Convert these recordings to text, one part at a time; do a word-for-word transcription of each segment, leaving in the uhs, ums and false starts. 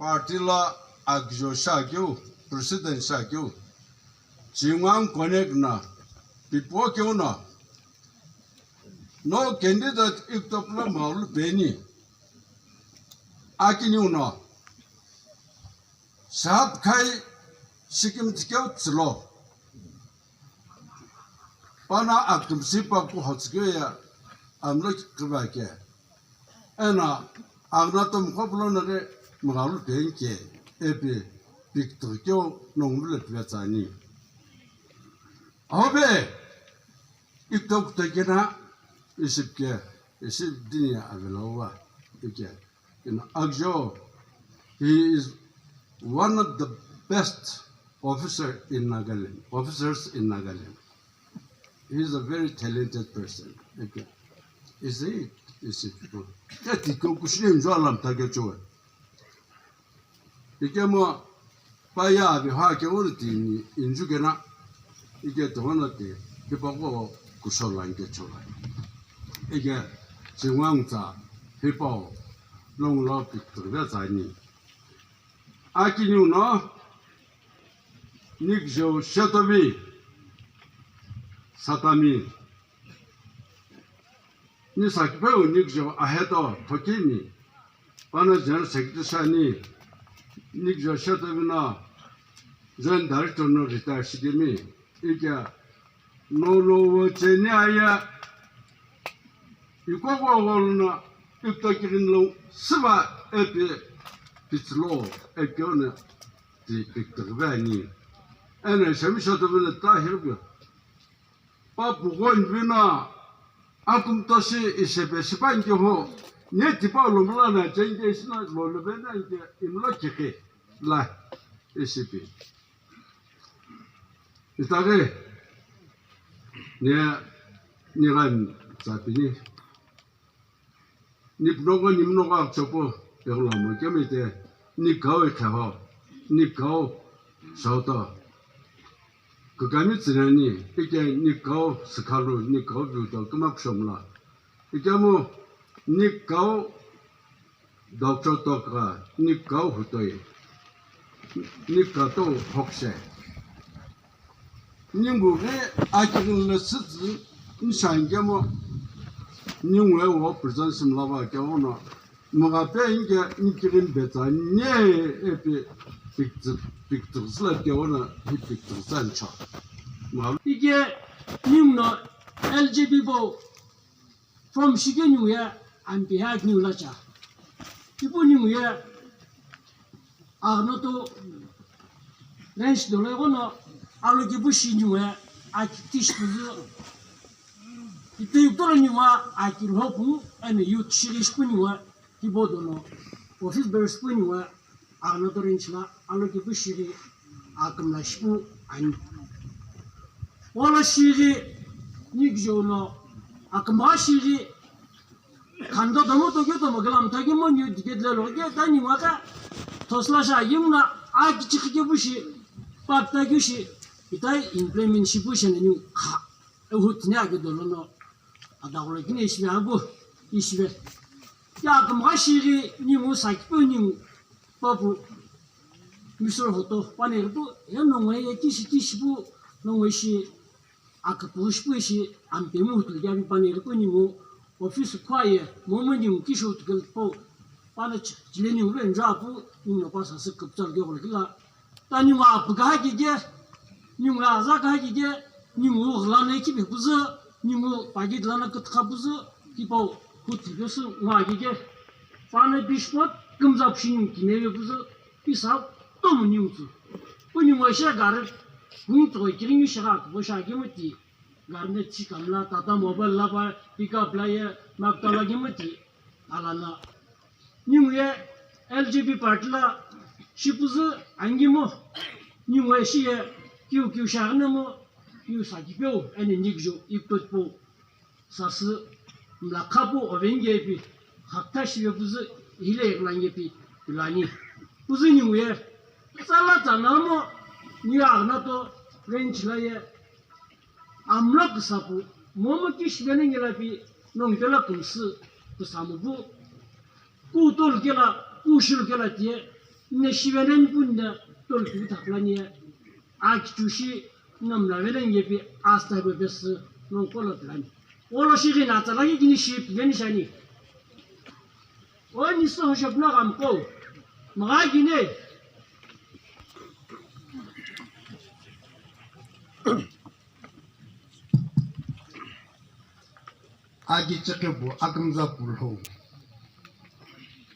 party lo aküjo shiakeu, president shiakeu, Chingwang Connect no pipuakeu no, no candidate ikutopu lo mghalu peni, akiniu no, Sahab khai sikimtsikeu tsülo. Pano akümsü pa kuhotsükeu ye amlo kiqhiva ke. Eno aghunato mkhopulo no ghi mghalu peni ke ipi pikitüghü keu nongu lo pivetsüani. Abe, ikutoku tokeno ishi pi ke, ishi dini avelo wa pi ke. In Akjo, he is one of the best officer in Nagaland, officers in Nagaland. He is a very talented person. Okay. Is it? Is it? Kati ko kushne njo alam ta ke cho. Ikemu pa ye avi ha ke uri tini inju kena, ike tongana ti, kipa ko kushola ike chola. Ike Chingwang tsa, hipau, long lo pikitüghü tsani. Akiniu no, Nikjo Shetovi, Satami, Ni Sakipeu Nikjo Aheto Thokimi, pano General Secretary shiani, Nikjo Shetovi no Joint Director no retire shikemi, ike no lo wo cheni aye, iko ko gol no ipto kirin lo siva epi pitslo ekyo ne ti pikitüghü ani. Ene Shemi Shetovi no ta hirbi. Pa pughon vino akumtoshi isepe shipanke ho, ne tipa lomla na chenge sina lolove na ke imlo keke la isipi. Itaghi ne nigan tsapini. Nipu nongo nimu nongo akchopu, pegho lamo kemite, nikau ikheho, nikau shaoto. Kukami tsinani, ike nikau sikhalu, nikau viuto, kima kushomla. Ikemu nikau doctor tokra, nikau hutoi, nikato hokshe. Ningu ghi akighin lo sütsü nishangemo, ningu ghi wo present shimla va keghono, mgha pe inke nikighin betsa nye epi pikitü-, pikitüghü sila keghono hi pikitüghü sa ncha. Mgha. Ike ningu no L G B bo From shike ningu ye ampe ha ningu lacha. Ipu ningu ye Aghunato range dolo ighono alokipu shi ningu ye aki tishi puzu. Ito iptolo ningu aki lhopu eno youth shighi shipu ningu ye kibo dolo office bearers pu ningu ye Aghunato range lo alokipu shighi akümla shipu ani. Olo shighi Nikjo no akümgha shighi khando domo tokyo tomo kilometer kimo new ticket lelo ke ta ningu aka thosla sha yimna aki chikhi kepu shi papta kyu shi itai implement shipu shena ningu kha. Ehu tini ake dolo no adaghulo kini ishive agu ishive. Ya akümgha shighi ningu Sakipu ningu papu Mister Hoto panighipu ye nongu ye tishi tishi pu nongu ishi aküpüghi shipu ishi ampemu hutu kyavi panighipu ningu office khua ye momu ningu kishu hutu kelu po pana chi-, chile ningu ve njo apu ningu no pasa sü küpütsa lukegho kila. Ta ningu apügha kike, ningu aza kha kike, ningu ghulano ikhipe püzü, ningu pagit lano kütükha püzü, tipau huthipesü ngwa kike. Pano bishpot kümza püshi ningu kimeve püzü, pisa tomu ningu tsü. Pu ningu ishe gari, ningu tsü kiringu shigha kubo shaghi muti. Gari ne chi kamla, Tata Mobile la pa, pickup la ye, Makta la ghi muti. Alana. Ningu ye L G B party lo shipüzü angimo, ningu ye shi ye kiu kiu shaghino mo, kiu Sakipeu, eno Nikjo iptotpu, sasü mlakhapu ovenge pi, khakta shive püzü, hile ighilange pi, pilani. Püzü ningu ye, tsala tsana mo, ningu ye Aghunato range lo ye, Amlo küsapu, momu kishi vena ngila pi, nongu kela kümsü küsamu pu, ku tolu kela, ku shilu kela tiye, Ne shiveneni puni ne tolu kuthakulani ye. Akichu shi namla vele ngepi asta be besi nongu kolo tulani. Olo shi ghina tsala ki kini shi piveni shani. O ni so hoshe puna gam ko. Mga gine. Aki chekhe bu akümza pulho.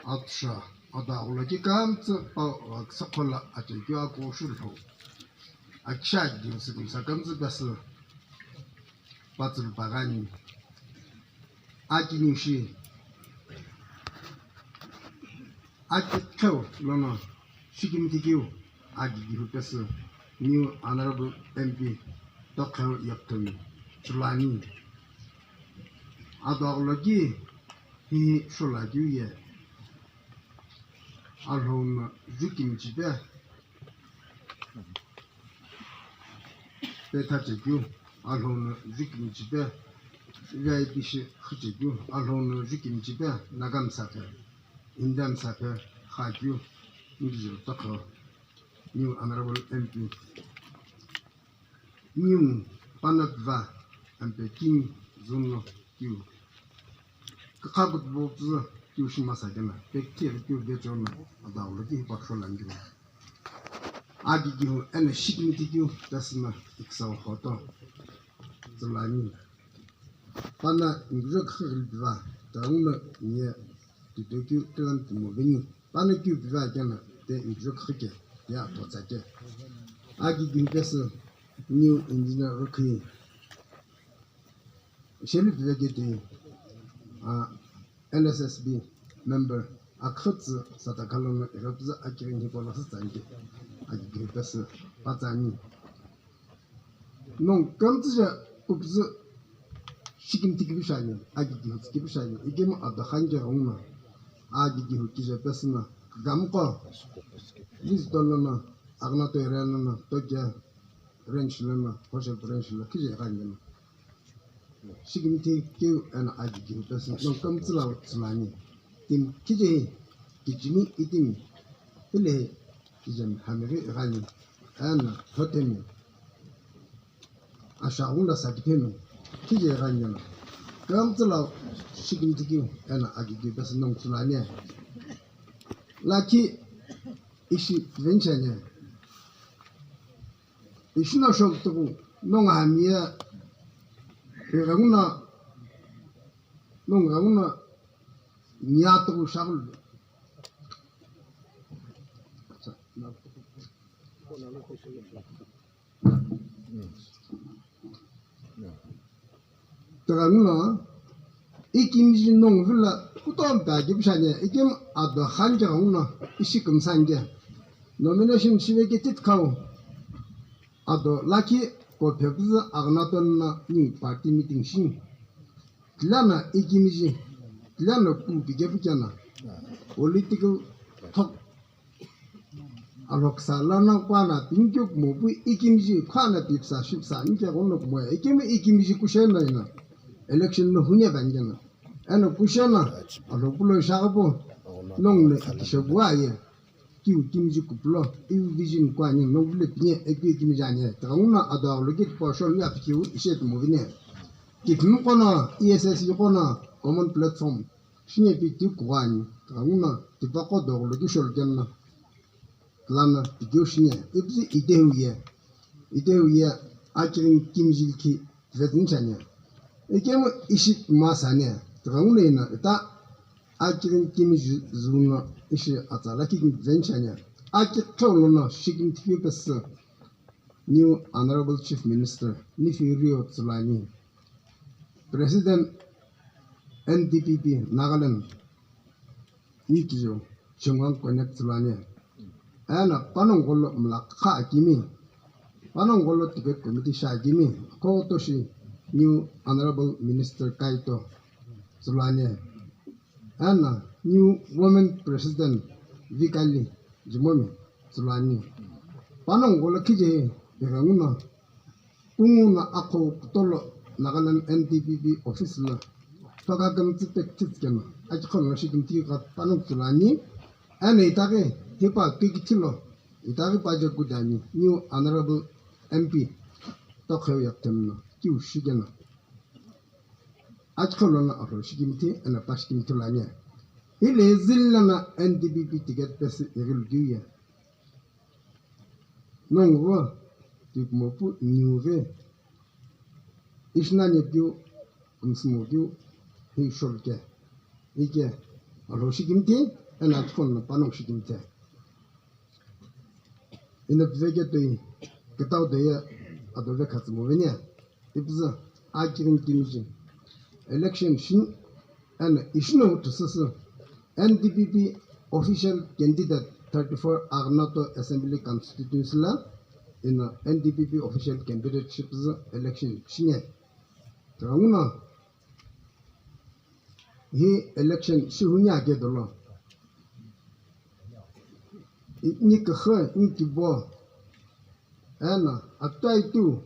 Atsha, ada ulaki kamtsa pa sakhola achekyo ako shulho. Aksha di sikimsa kamtsa basi. Patsulu pagani. Aki nishi. Aki kheu lono. Shikimtikeu. Aki gihu pesu. New Honorable M P. Tokheu Yaptumi. Chulani. Adogloki. Hi sholakiu ye. Alhou no jukim chipe. Petha chekeu, Alhou no jukim chipe, V I P shi khichekeu, Alhou no jukim chipe, Naga msaphe, India msaphe, khakeu, English tokho, New Honorable M P. New Panatva, M P King, Zuno, Q. Kakha kutbo püzü kiu shi masa kena, pekti ri kiu de chono, adau lo ki hipak sholan kena. Agi kiu ena shikimiti kiu tasna iksau hoto. Zalani. Pana ingjo khagil biva, tauna nye, tuto kiu kilan tumo vini. Pana kiu biva kena, te ingjo khake, ya to tsake. Agi kiu pesa, new engineer rukhi. Sheli pivekiti, ah, N S S B member, akhütsü sata khalona irapüzü akirin hipau lasa tsangi, akigiri pesü patsani. Nong kamtsüja kupüzü shikim tikipi shani, akigiri tikipi shani, ikim adakhan ke rongna, akigiri kija pesüna, gamko, liz tolona, agna toirelona, toke, range lono, hoshe range lo, kije ighangeno. Shikimthi keu eno agi keu pesu, nong kamtsü la tsülani. Tim kije hi, kichimi itimi. Ile hi, kijem hamiri ighani. Eno, thotemi. Ashagun la sakitemi. Kije ighangeno. Kamtsü la shikimthi keu eno agi keu pesu, nong tsülani. Laki, ishi venchane. Ishina shok tuku nongu hamiya, iranguna, nongu ranguna, niya tuku shakulu. Tira nguno, ikimiji nongu vila kutomo ta kipishani, ikim ado khanke nguno, ishi kumsanke. Nomination shiveke titkau, ado laki ko phepuzu agna tonna new party meeting shi. Tilana ikimiji, tilana pu pike pukena. Political talk. Alhoksa lana kwana pingkyo kumo pu ikimiji khwana pipsa shipsa nike kono kumo ya. Ikimi ikimiji kushena ina. Election no hunya bangena. Eno kushena alhokulo shakapo nongne ikishabuwa ye. Kiu ikimiji kupulo. Iu vision kwani nongle pinye eku ikimiji anye. Takauna ado aglo ki po shol ya pikiu ishe tumo vine. Kipimi kono E S S kono common platform. Shinye pi ti kuwani, kanguna tipaqo doglo ki sholkenna. Lana, tikeu shinye, ipsi itehu ye. Itehu ye, akirin kimjil ki, vetin chanye. Ikemu ishi masane, kanguna ina, ita akirin kimjil zuna, ishi atsala ki vetin chanye. Aki tolo na, shikin tikiu pesa. New Honorable Chief Minister, nifi Rio Tsulani, President N D P P Nagaland, nikijo, Chungwang Connect Tsulani, ena panongolo mlakha akimi, panongolo ticket committee sha akimi, kotoshi New Honorable Minister Kaito Tsulani, ena New Women President Vikali Jimomi Tsulani. Panongu lo khije ighanguna. Kunguna akho kutolo Nagaland N D P P office lo. Toka kemtsi pek titskena. Aki kholo shi kemti ka panongu Tsulani. Ena itaghi Hipau keu kithi lo, itaghi pa je kudami, new honorable M P, Tokheu Yaktem no, kiu shikeno. Achikho lono alo shikimithi, eno pa shikimithi lo ani. Hile zilana N D P P ticket pesi ighilu keu ye. Nongu vo, tikumopu niu ghi, ishi nani piu, msumo piu, hi sholuke. Ike, alo shikimithi, eno achikho lono pa nongu shikimithi. Ino piveke toi, kitau toi, ado vekha tsü movenia. Ipuzü, akirin kimiji. Election shin, eno ishino hutu süsü. N D P P official candidate thirty-four Agnato Assembly Constituency la, ino N D P P official candidate shipuzü election shine. Tira nguno, hi election shihunia ke dolo. Ni kükhe, ni kibo. Eno, ataitu,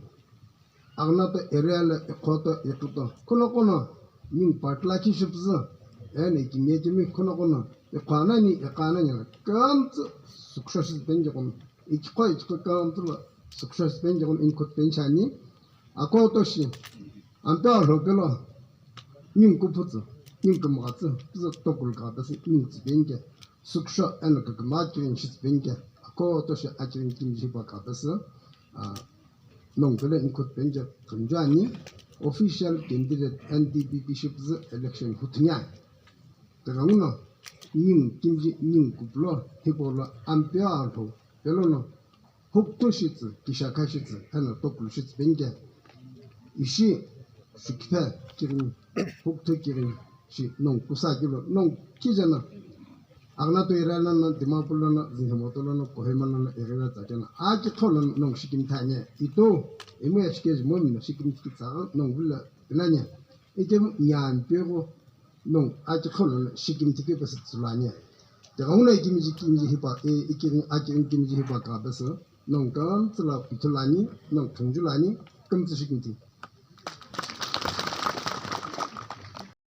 Agnato area lo iqhoto iqhito. Khono khono, ning partla ki shipuzü. Eno, ikimiye kimi khono khono, iqhana ni, iqhana ni, kamtsü, success benje kono. Ichikho, ichikho kamtsü lo, success benje kono, inkut benchani. Akoto shi, ampe alho pelo, ning kuputsü, ning kumghatsü, puzü tokul ka pesi, ning tsü benje. Suksho eno küküma kirin shitsü penike, akoto shi akirin kimiji hipa kha pesi, a, nongu pelo inkut penike khunju ani, official candidate N D P P shipuzü election huthuni ani. Tira nguno, ning kimiji ning kupulo, hipau lo ampe alho, pelono, hukuthu shitsü, kishakha shitsü, eno tokulu shitsü penike. Ishi shukiphe kirin, hukuthu kirin shi nongu kusa kilo, nongu kijana. Agnato area lono, Dimapur lono, Zunheboto lono, Kohima lono, area tsa kena. Achikho lono nongu shikimthi ani. Ito, imu ya shikeji momi no shikimthi kitsa nongu vilo pinani. Ikemu nyampe ko nongu achikho lono shikimthi ke pesi tsulani. Tira nguno ikimiji kimiji hipa, e, ikirin, akirin kimiji hipa kha pesi, nongu kamtsü lo ithulu ani, nongu thungjulu ani, kamtsü shikimthi.